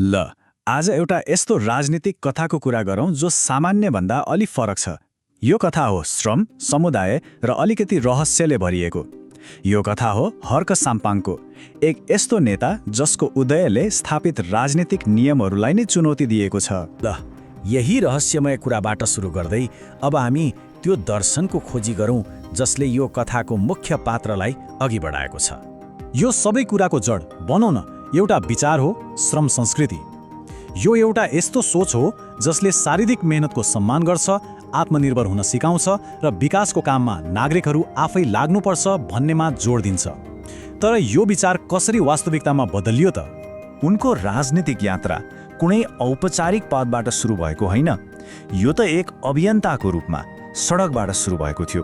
ल आज एउटा यस्तो राजनीतिक कथाको कुरा गरौँ जो सामान्यभन्दा अलि फरक छ। यो कथा हो श्रम, समुदाय र अलिकति रहस्यले भरिएको। यो कथा हो हर्क साम्पाङको, एक यस्तो नेता जसको उदयले स्थापित राजनीतिक नियमहरूलाई नै चुनौती दिएको छ। ल यही रहस्यमय कुराबाट सुरु गर्दै अब हामी त्यो दर्शनको खोजी गरौँ जसले यो कथाको मुख्य पात्रलाई अघि बढाएको छ। यो सबै कुराको जड बनाउन एउटा विचार हो श्रम संस्कृति। यो एउटा यस्तो सोच हो जसले शारीरिक मेहनतको सम्मान गर्छ, आत्मनिर्भर हुन सिकाउँछ र विकासको काममा नागरिकहरू आफै लाग्नुपर्छ भन्नेमा जोड दिन्छ। तर यो विचार कसरी वास्तविकतामा बदलियो त? उनको राजनीतिक यात्रा कुनै औपचारिक पदबाट सुरु भएको होइन। यो त एक अभियन्ताको रूपमा सडकबाट सुरु भएको थियो।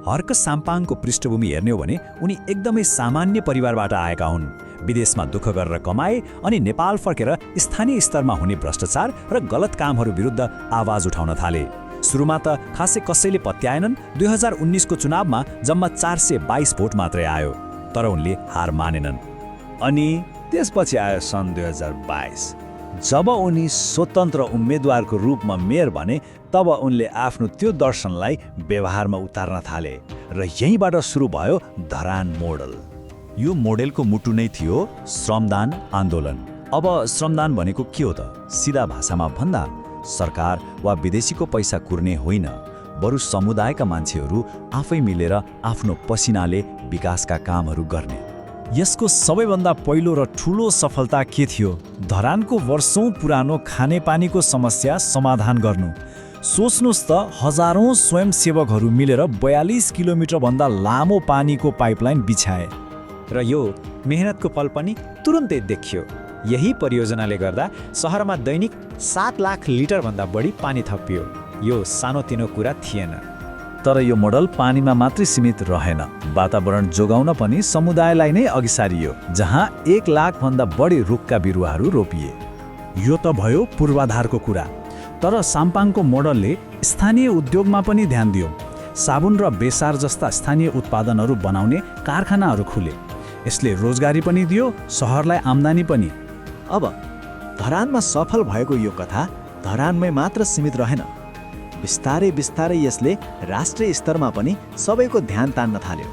हर्क साम्पाङको पृष्ठभूमि हेर्ने हो भने उनी एकदमै सामान्य परिवारबाट आएका हुन्। विदेशमा दुःख गरेर कमाए अनि नेपाल फर्केर स्थानीय स्तरमा हुने भ्रष्टाचार र गलत कामहरू विरुद्ध आवाज उठाउन थाले। सुरुमा त खासै कसैले पत्याएनन्। 2019 को चुनावमा जम्मा 422 भोट मात्रै आयो, तर उनले हार मानेनन्। अनि त्यसपछि आयो सन् 2022। जब उनी स्वतन्त्र उम्मेदवारको रूपमा मेयर बने, तब उनले आफ्नो त्यो दर्शनलाई व्यवहारमा उतार्न थाले र यहीँबाट सुरु भयो धरान मोडल। यो मोडेलको मुटु नै थियो श्रमदान आन्दोलन। अब श्रमदान भनेको के हो त? सिधा भाषामा भन्दा सरकार वा विदेशीको पैसा कुर्ने होइन, बरु समुदायका मान्छेहरू आफै मिलेर आफ्नो पसिनाले विकासका कामहरू गर्ने। यसको सबैभन्दा पहिलो र ठूलो सफलता के थियो? धरानको वर्षौं पुरानो खानेपानीको समस्या समाधान गर्नु। सोच्नुस् त, हजारौं स्वयंसेवकहरू मिलेर 42 किलोमिटरभन्दा लामो पानीको पाइपलाइन बिछाए र यो मेहनतको फल पनि तुरुन्तै देखियो। यही परियोजनाले गर्दा सहरमा दैनिक 7 लाख लिटरभन्दा बढी पानी थपियो। यो सानोतिनो कुरा थिएन। तर यो मोडल पानीमा मात्रै सीमित रहेन, वातावरण जोगाउन पनि समुदायलाई नै अघि सारियो, जहाँ 1 लाखभन्दा बढी रुखका बिरुवाहरू रोपिए। यो त भयो पूर्वाधारको कुरा। तर साम्पाङको मोडलले स्थानीय उद्योगमा पनि ध्यान दियो। साबुन र बेसार जस्ता स्थानीय उत्पादनहरू बनाउने कारखानाहरू खुले। यसले रोजगारी पनि दियो, सहरलाई आम्दानी पनि। अब धरानमा सफल भएको यो कथा धरानमै मात्र सीमित रहेन। बिस्तारै बिस्तारै यसले राष्ट्रिय स्तरमा पनि सबैको ध्यान तान्न थाल्यो।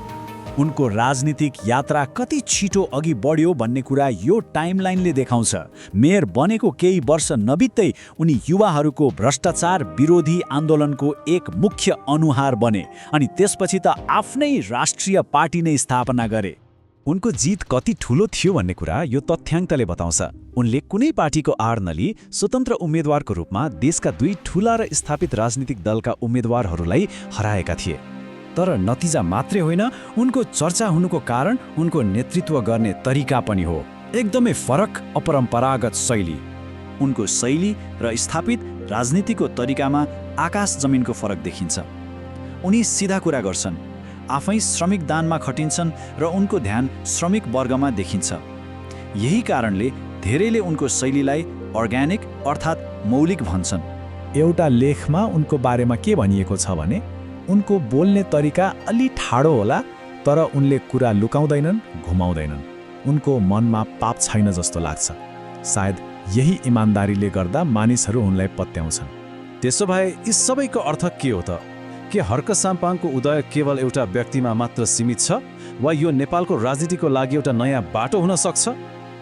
उनको राजनीतिक यात्रा कति छिटो अघि बढ्यो भन्ने कुरा यो टाइमलाइनले देखाउँछ। मेयर बनेको केही वर्ष नबित्दै उनी युवाहरूको भ्रष्टाचार विरोधी आन्दोलनको एक मुख्य अनुहार बने अनि त्यसपछि त आफ्नै राष्ट्रिय पार्टी नै स्थापना गरे। उनको जित कति ठूलो थियो भन्ने कुरा यो तथ्याङ्कले बताउँछ। उनले कुनै पार्टीको आड नलिई स्वतन्त्र उम्मेदवारको रूपमा देशका 2 ठूला र स्थापित राजनीतिक दलका उम्मेदवारहरूलाई हराएका थिए। तर नतिजा मात्रै होइन, उनको चर्चा हुनुको कारण उनको नेतृत्व गर्ने तरिका पनि हो। एकदमै फरक, अपरम्परागत शैली। उनको शैली र स्थापित राजनीतिको तरिकामा आकाश जमिनको फरक देखिन्छ। उनी सिधा कुरा गर्छन्, आफै श्रमिक दानमा खटिन्छन् र उनको ध्यान श्रमिक वर्गमा देखिन्छ। यही कारणले धेरैले उनको शैलीलाई अर्ग्यानिक अर्थात् मौलिक भन्छन्। एउटा लेखमा उनको बारेमा के भनिएको छ भने, उनको बोल्ने तरिका अलि ठाडो होला, तर उनले कुरा लुकाउँदैनन्, घुमाउँदैनन्। उनको मनमा पाप छैन जस्तो लाग्छ। सायद यही इमान्दारीले गर्दा मानिसहरू उनलाई पत्याउँछन्। त्यसो भए यी सबैको अर्थ के हो त? के हर्क साम्पाङको उदय केवल एउटा व्यक्तिमा मात्र सीमित छ, वा यो नेपालको राजनीतिको लागि एउटा नयाँ बाटो हुन सक्छ?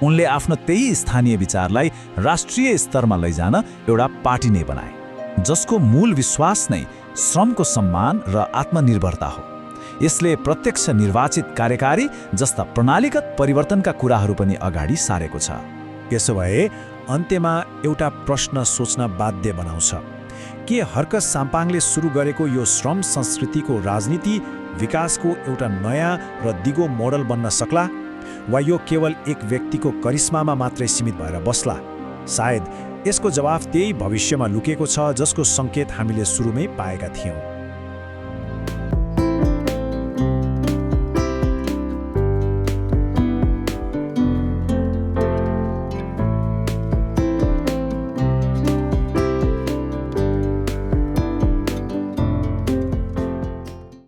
उनले आफ्नो त्यही स्थानीय विचारलाई राष्ट्रिय स्तरमा लैजान एउटा पार्टी नै बनाए, जसको मूल विश्वास नै श्रमको सम्मान र आत्मनिर्भरता हो। यसले प्रत्यक्ष निर्वाचित कार्यकारी जस्ता प्रणालीगत परिवर्तनका कुराहरू पनि अगाडि सारेको छ। त्यसो भए अन्त्यमा एउटा प्रश्न सोच्न बाध्य बनाउँछ। के हर्क साम्पाङले सुरु गरेको यो श्रम संस्कृतिको राजनीति विकासको एउटा नयाँ र दिगो मोडल बन्न सक्ला, वा यो केवल एक व्यक्तिको करिश्मामा मात्रै सीमित भएर बस्ला? सायद यसको जवाफ त्यही भविष्यमा लुकेको छ जसको सङ्केत हामीले सुरुमै पाएका थियौँ।